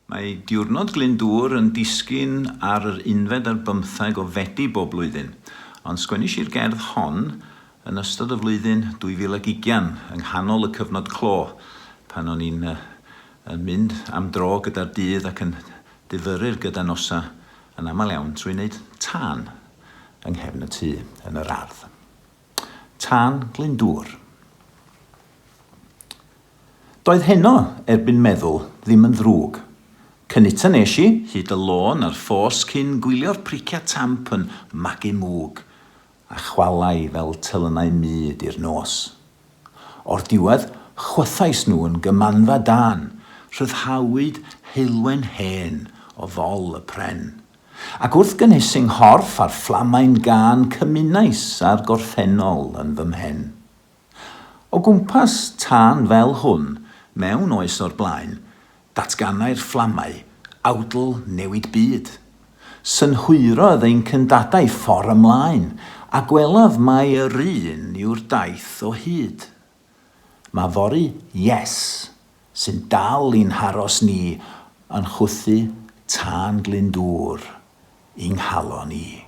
Mae Diwrnod Glyndŵr yn disgyn ar yr unfed ar bymtheg o Fedi bob blwyddyn, ond sgwennis i'r gerdd hon yn ystod y flwyddyn 2020, yng nghanol y cyfnod clo, pan o'n i'n yn mynd am dro gyda'r dydd ac yn difyrru'r gyda nosa yn aml iawn trwy wneud tân yng nghefn y tŷ yn yr ardd. Tân Glyndŵr. Doedd heno, erbyn meddwl, ddim yn ddrwg. Cynyta nes i, hyd y lôn a'r ffos cyn gwylio'r pricia tamp yn magu mwg, a chwalai fel telynau mud i'r nos. O'r diwedd, chwythais nhw yn gymanfa dân, rhyddhawyd heulwen hen o fol y pren. Ac wrth gynhesu 'nghorff a'r fflamau'n gân cymunais â'r gorffennol yn fy mhen. O gwmpas tân fel hwn, mewn oes o'r blaen, datganai'r fflamau awdl newid byd. Synhwyrodd ein cyndadau ffor ymlaen, a gwelaf mai yr un yw'r daith o hyd. Mae fory Yes sy'n dal i'n haros ni yn chwythu tân Glyndŵr i 'nghalon i.